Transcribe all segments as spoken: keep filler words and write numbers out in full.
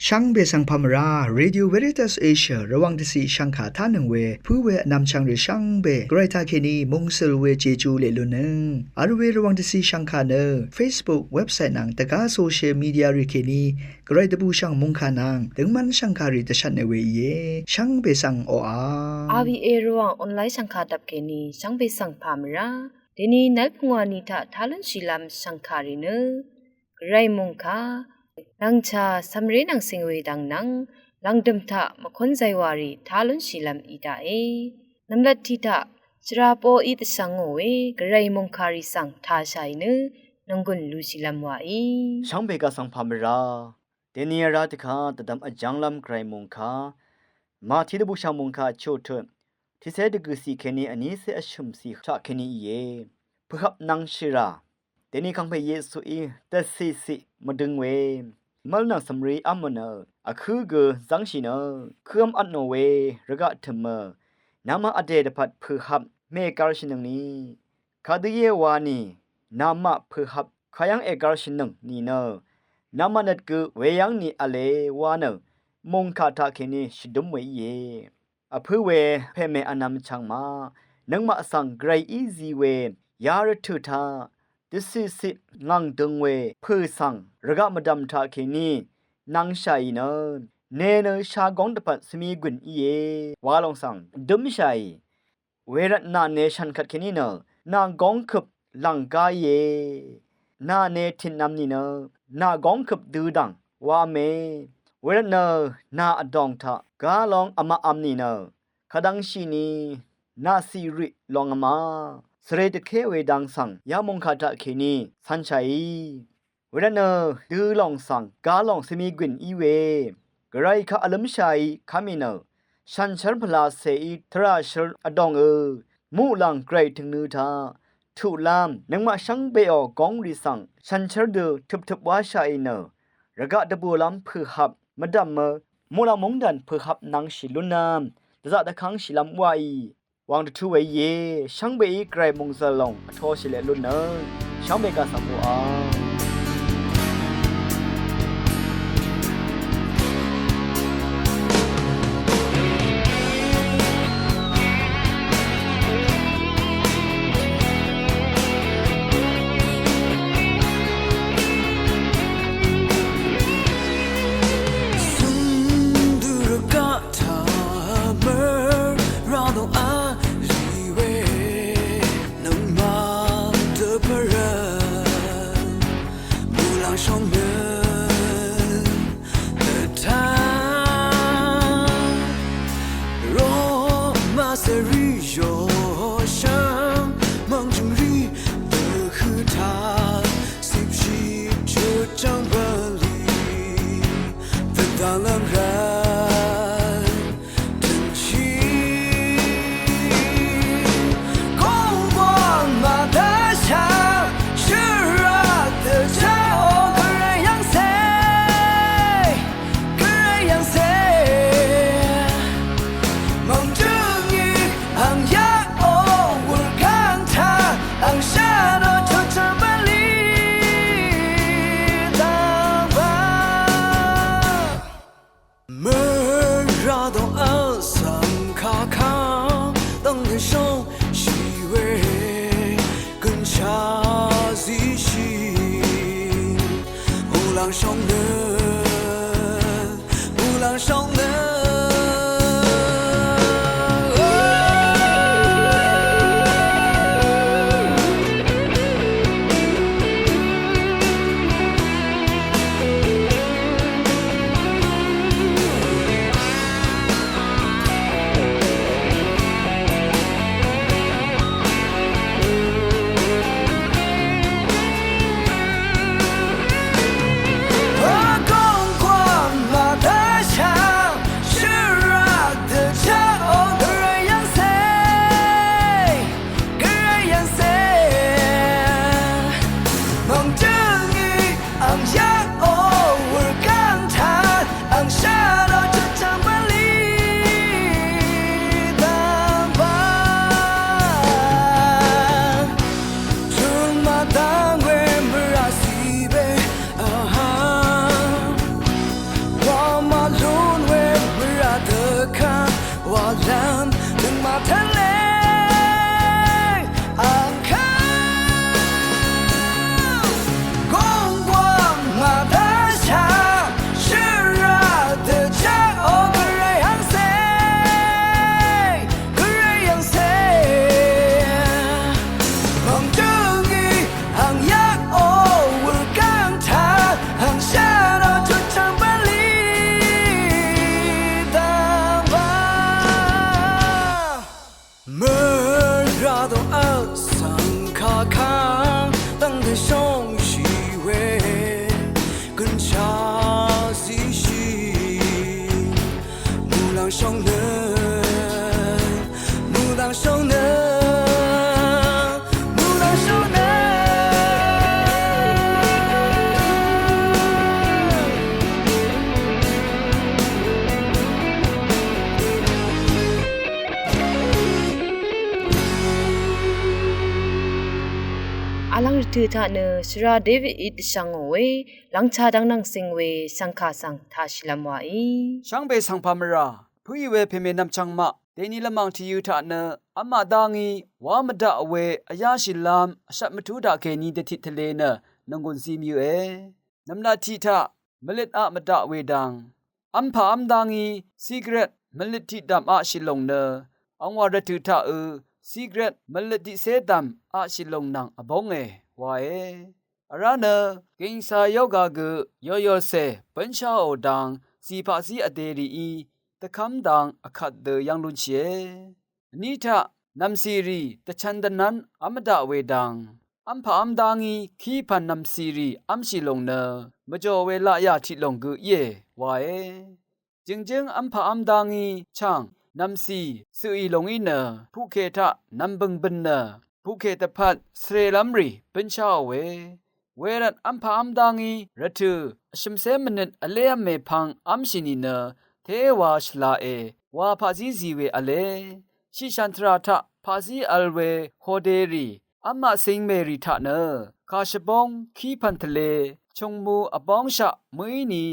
Shvngbe svng pà mvrá, Radio Veritas Asia Rvwàng dvciq shvngkà tánøng we pǿ we vnvmchvng rì shvngbe Gvray taqkèní mungsøl we Jeju leq lunnøng vl we Rvwàng dvciq shvngkà nø Facebook, website nvng dvgá social media rì kèní Gvray dvbùshv̀ng mòngkà nvng døngmv́n shv̀ngkàrì dvshvtne we íe. Shvngbe svng oqà. R V A Rvwàng online shv̀ngkà dvp kèní shvngbe svng pà mvrá. Dèní nv́l pungwà ni taq tá lúnshìlv́m shv̀ngkàrì nø Gvray mòngkà, nv̀ngchà cv̀mré nvng cing we dvng nvng lv̀ngdø̀m taq mvkún zaywàrì tá lúnshìlv́m í daqe. Nv̀mlat tiq taq shvra poqí dvshvngò we Gvray mòngkàrì svng tashàì nø nònggùn lushìlv́m wàí. Shvngbe gvsvng pà mvrá. Dèní vrá dvkaq dvdvm vjv́nglv́m Gvray mòngkà, Mati dvbùshv̀ng mòngkà vchutut tiqcé dvgø̀ciq kèní vnícé vshø̀mciq taqkèní íe. Pø̀hvp nvng shvrà. Dèní kàngpè Yesuí dvciqciq mvdøng we mv́l nvng cv̀mré v́m mø nø vkǿ gø zv́ngshì nø kø̄v́m vtnò we rvgaq tø̀mø namaq vdè dvpvt pø̀hvp mègv̄rshìnøngni. Kadø íe wa nì, namaq pø̀hvp kayv́ng ègv̄rshìnøng nìnø namaq nøt gø weyv́ng ni v̄le wa nø mòngkà taqkèní shvdúm we íe. Vpǿ we pèmè vnvmchvng maq, nøngmaq svng Gvrayí zi we yarvtø̀ taq dvciqciq ngv̀ng døng we pø̀ svng rvgaq mvdv̀m taqkèní nvngshàì nø, ne nø shagóng dvpvt svmigùn íe wa lòng svng dǿmshàì. Wervt nà ne shv̀n kvtkèní nø nà góng køp lv̀ng gá íe. Nà ne titnvm nìnø nà góng køp dø dv̀ng wamè. Wervt nø nà vdòng taq gá long vmaqvm nìnø kadvngshìni nà cìrøq longvma. Svre dvké we dang svng ya mòngkà taqkèní cv̄nshàì. Wervt nø dø lòng svng gá lòng svmigùn í we Gvray kaq vlǿmshàì kv́mì nø shànshér pvlacèí tvrà shør vdòngø muqlàng Gvray tø̀ngnø taq tuqlv́m nøngmaq shvngbeò góng rì svng shànshér dø tøptøp wáshàì nø rvgaq dvbùlv́m pø̀hvp mvdv̀mø muqlàng móngdàn pø̀hvp nvngshì lúnlv́m dvzaq dvkv́ngshìlv́m wàì. Wàng dvtú we íe, shvngbeí Gvray mòngzø̀l lòng vtoshì leq lúnnøng shvngbe gvsvng muqà. Sundurga Taq mør rano a rì we nøngmaq dvpvre muqlàng shóngnø dvtaq roma svri yoshvng mvngjøng rì dvhø taq sipshì chøtchvng bvlì dvdv̀nglv́m rvt dø̀ngshì. Gòngwàng màdvshà shø̀rvt dvchá o Gvray yv́ngcè, Gvray yv́ngcè. Mv̀ng jǿngí ang yaq o wur kang taq ang shá nò chøchø bvlì dv̀ngba. Tø taq nø shvra Davidí dvshvngò we lvngcha dvng nvng cing we shvngkà svng taq shìlvm wàí. Shvngbe svng pà mvrà pǿì we pèmè nvmchvng maq dèni lvmàng tìyø taq nø v́m maq dá ngí wá mvdaq we vyáshìlv́m vshvt mvtú daqkèní dvtit tvle nø nònggùn zí mvyø̄e. Nv̀mlat tiq taq mvløt aq mvdaq we dang v́mpà v́m dá ngí sigaret mvløt tiqdv̀m aqshì lòng nø angwà rvtø̀ taqø sigaret mvløt tiqcé dv̀m aqshì lòng nvng vbónge wae. Vrá nø gìngsa yoga gø yoyòcè bǿnsháò dang zìpaqzí vdè rìí dvkv́m dang vkvt dø yv́ng lúnshìe. Vní taq nv̀mcìrì dvchv̄n dvnv́n v́m mvdaq we dang v́mpà v́m dá ngí kí pv̀n nv̀mcìrì v́mshì lòng nø mvjò we laqyà tiq lòng gø íe wae. Jø̀ngjǿng v́mpà v́m dá ngí chàng nv̀mcì cø̀ì lòngí nø puqkè taq nv̀mbø̀ng bø̀n nø puqkè dvpvt svrelv́m rì bǿnsháò we. Wervt v́mpà v́m dá ngí rvtø̀ vshø̀mcé mvnøt vlév́m mèpvng v́mshì nìnø téwa shvlae wa paqzí zì we v̄le. Shiqshàn tvrà taq paqzí vl we hoderì v́m maq cingmèrì taq nø kàshvbóng kí pv̀n tvle chùngmu vbóngshaq mø̀íni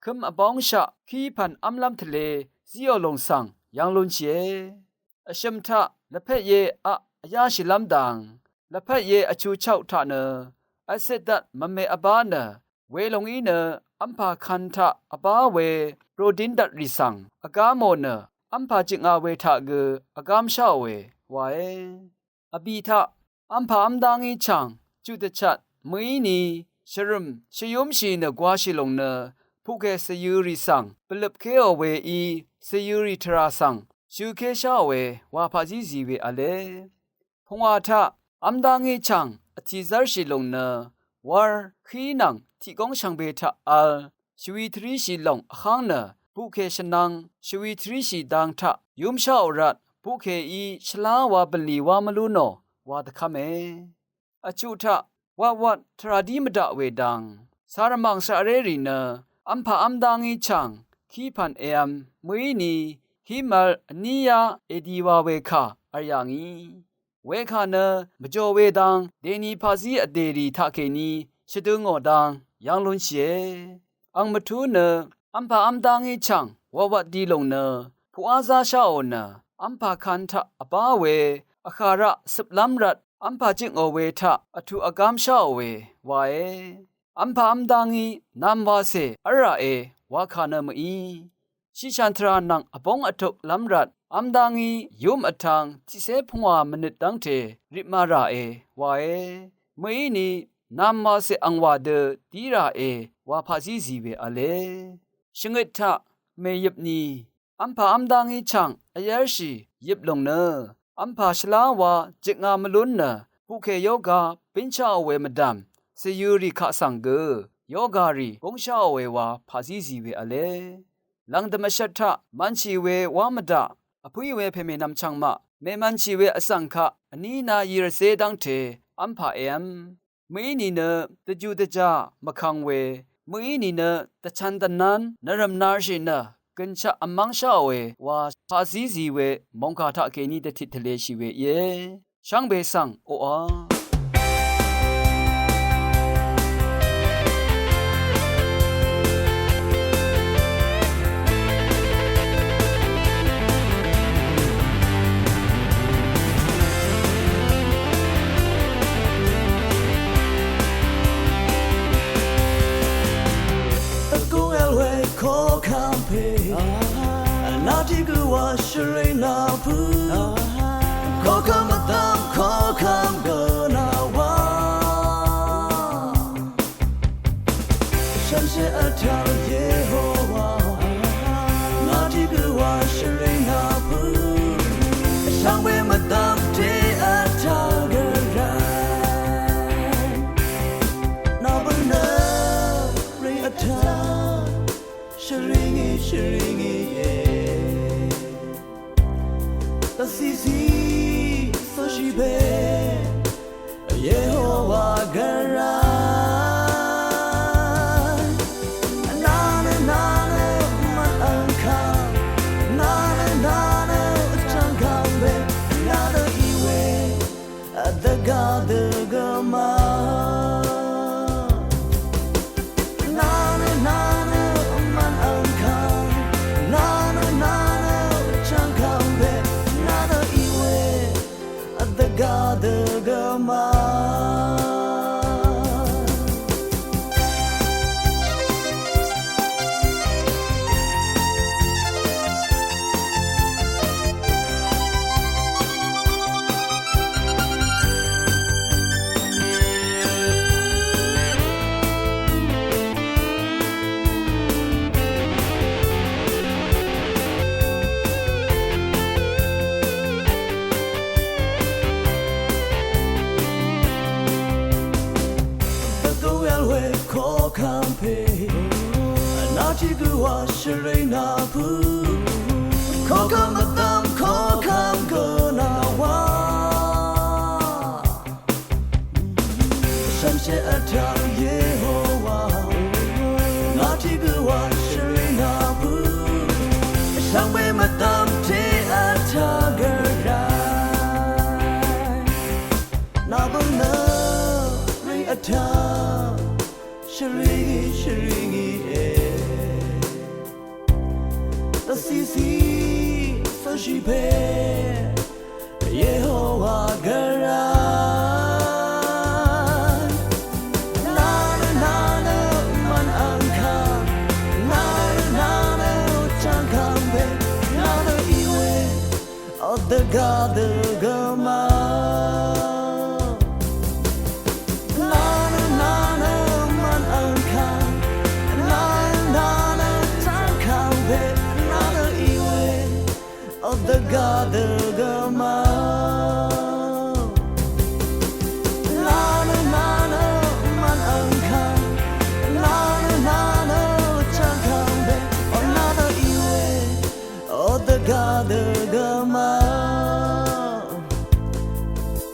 køm vbóngshaq kí pv̀n v́mlv́m tvle zíò lòng svng yv́ng lúnshìe. Vshø̀m taq lvpetye aq vyáshìlv́m dang lvpetye vchuchauq taq nø vcøt dvt mvme vbá nø welòng í nø v́mpà kan taq vbá we rodin dvtrì svng vgá mò nø v́mpà jøknga we taq gø vgámsháòe wae. Vbì taq v́mpà v́m dá ngí chàng juq dvchvt mø̀íni shvrø̀m shvyúmshì nø gwashì lòng nø puqkè cvyørì svng bvløpkéò weí cvyørì tvrà svng shøkésháòe wa paqzí zì we v̄le. Pungwà taq v́m dá ngí chàng vtìzv́rshì lòng nø wv̄r hí nvng tiqgóng shvngbe taq vl shvwi tvríshì lòng vháng nø puqkè shvnvng shvwi tvríshì dang taq yúmsháò rvt puqkèí shvlá wa bv̀nlì wá mvlú nò wa dvkv́me. Vchuq taq watwat tvrà dí mvdaq we dang carvmàng svrarérì nø v́mpà v́m dá ngí chàng kí pv̀n èvm mø̀íni hímvl vníyá èdi wa we kà v̄l yà ngì. Wekà nø mvjò we dang dèni paqzí vdèrì taqkèní shvdø ngò dang yv́ng lúnshìe. Ang mvtú nø v́mpà v́m dá ngí chàng wawvt di lòng nø puqá zásháò nø v́mpà kan taq vbá we vhàraq cøplv́m rvt v́mpà jøkngò we taq vtuq vgámsháòe wae. V́mpà v́m dá ngí nam wacè v́lràe wakà nø mø̀í. Shiqshàn tvrà nvng vbóng vtuklv́m rvt v́m dá ngí yúm vtvng tiqcé pungwà mvnøt dv́ngte ripma ràe wae. Mø̀íni nam wacè angwà dø dí ràe wa paqzí zì we v̄le. Shvngøt taq mèyøpni v́mpà v́m dá ngí chàng vyv́rshì yøp lòng nø v́mpà shvlá wa jøknga mvlún nø puqkè yoga bínsháò we mvdv̀m cvyørì kaq svng gø yogarì góngsháò we wa paqzí zì we v̄le. Lv̀ngdø̀m vshvt taq mvnshì we wá mvdaq vpǿì we pèmè nvmchvng maq mèmvnshì we vsvng kaq vní na yì rvzé dv́ngte v́mpà èv́m mø̀í nìnø dvju dvjà mvkvng we mø̀í nìnø dvchv̄n dvnv́n nvrø̀m narshì nø gø̀nshaq vmv́ngsháòe wa paqzí zì we mòngkà taqkèní dvtit tvleshì we íe. Shvngbe svng oqà Vkung vl we kokam pè nati gø wa shvring na pø kokam vdvm kokam gø na wa. Shvnshé vtvng Yehowa ngà tiq gø wa shvring nà pø̄. Shvngbe mvdv̀m te vtvng gø rvt nà bø̄ nø ring vtvng shvring í shvring í e. Dvcìcì cvshì pè Yehowa gvray. Nà nø nà nø mvtvng kà, nà nø nà nø vtvng kà we, nà nø í we dvgá dvgø ma. Tiq gø wa shvrøng na pø. Koqkvm vtvm koqkvm gø na wa. Shvngshé vtvng Yehowa. Ngà tiq gø wa shvrøng na pø. Shvngbe mvtvm te vtvng gø ra. Nà bø nø rì vtvng. Shvrøng í, shvrøng í e. Dvcìcì svng shì pè Yehowa gvray. Nà nø, nà nø mvn angkvng. Nà nø, nà nø chvngkvng pè. Nà nø í we. Ò dvgá dvgø ma. Nà nø, nà nø mvn angkvng. Nà nø, nà nø chvngkvng pè. Nà nø í we. Ò dvgá dvgø ma. Nà nø, nà nø mvn angkvng. Nà nø, nà nø chvngkvng pè. Ò nà nø í we. Ò dvgá dvgø ma.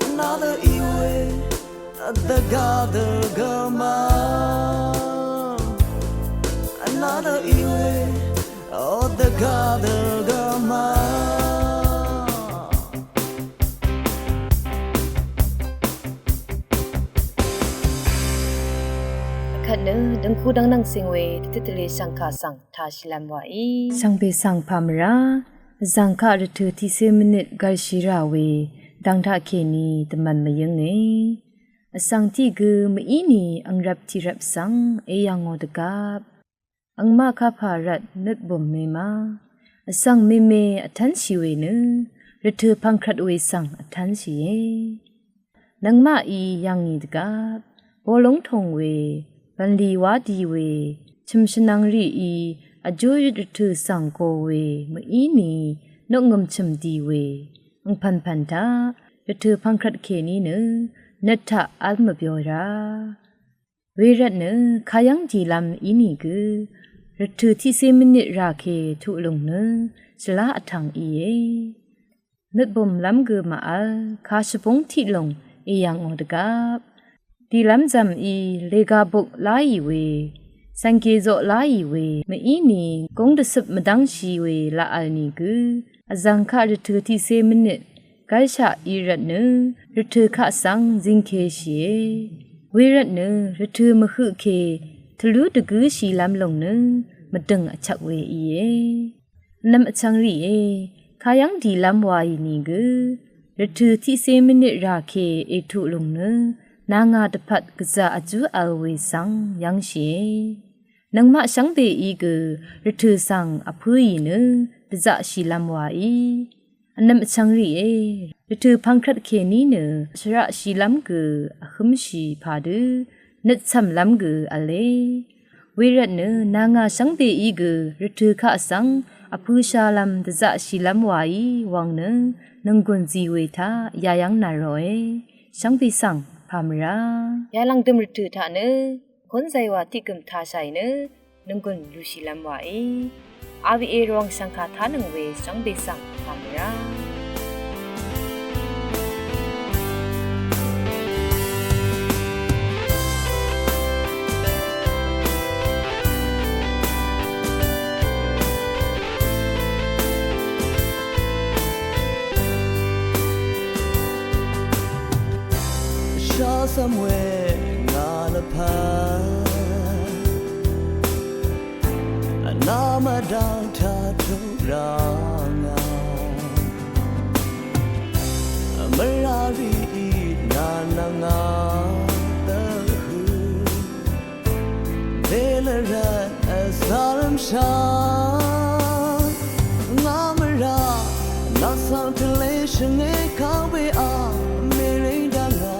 Another í we. Ò dvgá dvgø ma. Another í we. Ò dvgá dvgø ma. Vkvt nø døngku dvngnvng cing we dvtøt tvle shv̀ngkà svng tāshìlv́m wàí. Shvngbe svng pà mvrá, vzv̀ng kaq rvtø̀ tiqcé mvnit gv̄lshì rà we, dv̀ng taqkèní dvmv̀n mvyǿnge. Vsvng tiq gø mvíni angrvp tiqrvp svng èyv̀ngò dvgvp. Angmaq kapà rvt nøtbùm mema. Vsvng meme vtv́nshì we nø, rvtø̀ pv̀ngkrvt we svng vtv́nshìe. Nøngmaqí yv̀ngì dvgvp, bolúng tòng we, bv̀nlì wá di we, chø̀m shvnvng rìí, vjú yøt rvtø̀ svng go we, mvíni, noqngø̀m chø̀m di we, angpv̀npv̀n taq, rvtø̀ pv̀ngkrvt kèní nø, nøt taq v́l mvbyo rá. Wervtnø, kayv́ng dìlv́m ínìgø, rvtø̀ tiqcé mvnit rà ke tuq lùng nø, shvlá vtv̀ng íe. Nøtbùmlv́m gø màvl, kashvbúng tiq lòng èyv̀ngò dvgvp. Dìlv́m zv̀mí, lèga buk láì we, cv̀ngke zoq láì we, mvíni, gúng dvcøp mvdv́ngshì we laq vl nìgø, vzv̀ng kaq rvtø̀ tiqcé mvnit, gv́lshaq í rvtnø, rvtø̀ kaq svng zingkeshìe. Wervtnø, rvtø̀ mvhøq ke, tvlú dvgǿshìlv́m lòng nø, mvdø̀ng vchvk we íe. Vnvm vchvng rìé, kayv́ng dìlv́m wàì nìgø, rvtø̀ tiqcé mvnit rà ke ètuq lùng nø, nanga dvpvt gvzà vjú vl we svng yv́ngshìe. Nøngmaq shvngbeí gø, rvtø̀ svng vpǿì nø, dvzaqshìlv́m wàí. Vnvm vchvng rìé, rvtø̀ pv̀ngkrvt kèní nø, shvraqshìlv́m gø, vhǿmshì pàdø, nøtcv̀mlv́m gø v̄le. Wervtnø, nanga shvngbeí gø, rvtø̀ kaq svng, vpø̄shalv́m, dvzaqshìlv́m wàí, wvng nø, nònggùn zì we taq, yayv́ng nà ròe, shvngbe svng, pà mvrá. Yalv̀ngdø̀m rvtø̀ taq nø, kún zaywa tiq gø̀m tāshàì nø, nònggùn lushìlv́m wàí. R V A Rvwàng shv̀ngkà tánøng we shvngbe svng pà mvrá. Shasvm we ngà lvpat. Vnamvdv̀ng taq tuq rvngà. Mvrà rìí nà nvngà dvhø. Dèlvrvt vzarvmshà. Ngà mvrà nà svng tvlē shvngē kàngpè a mèrèng dvngà.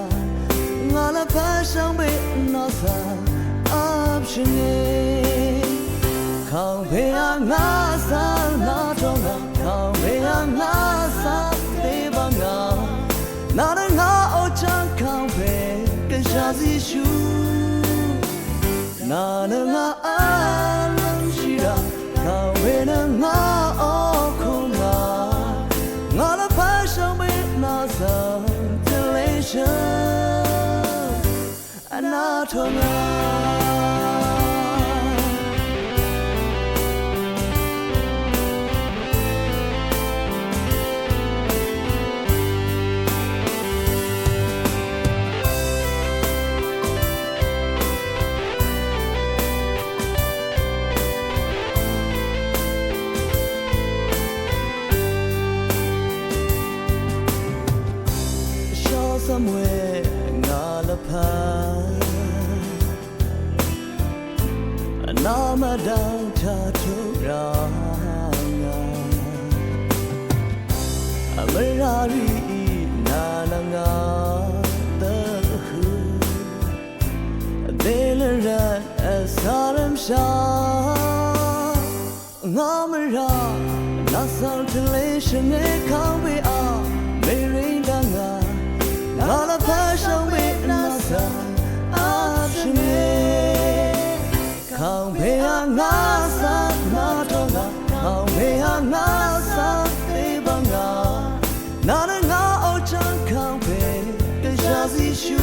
Ngà lvpat shvngbe nà svng vpshvngē. Kàngpè a ngà svng nà tòng ngà. Kàngpè a ngà svng dèbvngà. Nà nø ngà òchv̀ng kàngpè gvshà zíshú. Nà nø ngà vlv́mshì. Shawsam we ngà lvpat nà mvdv̀ng taq tuq rvngà, mvrari nà nvngà dvhø dvlvrat vsarvmsha. Ngà mvrà nà svng tvleshv̀nge kàngpè a, mèrì dvngà ngà lvpat shvngbe nà svng vshv̀nge. Kàngpè a ngà svng nà tongà, kàngpè a ngà svng dvbvngà, nà nø ngà ò chvng kàngpè dvshà zíshù.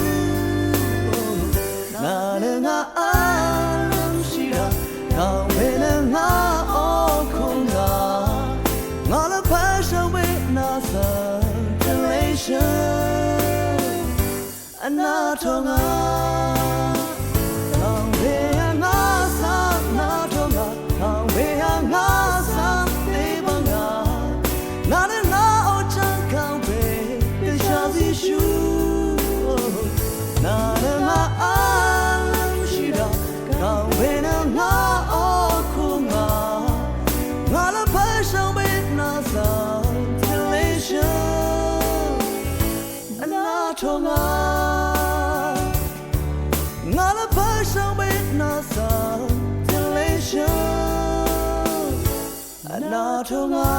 Nà nø ngà vlvm shìrà, kàngpè nø ngà ò kùngà, ngà lvpat shvngbe nà svng tvleshv̀n. Anatongà, kàngpè a ngà svng natongà, kàngpè a ngà svng dvbvngà, nà nø ngà ò chvng kàngpè dvshà zíshù. Nà nø ngà vlvm shìrà, kàngpè nø ngà ò kùngà, ngà lvpat shvngbe nà svng tvleshv̀n. Anatongà, ngà lvpat shvngbe nà svng tvleshv̀n. Anatongà.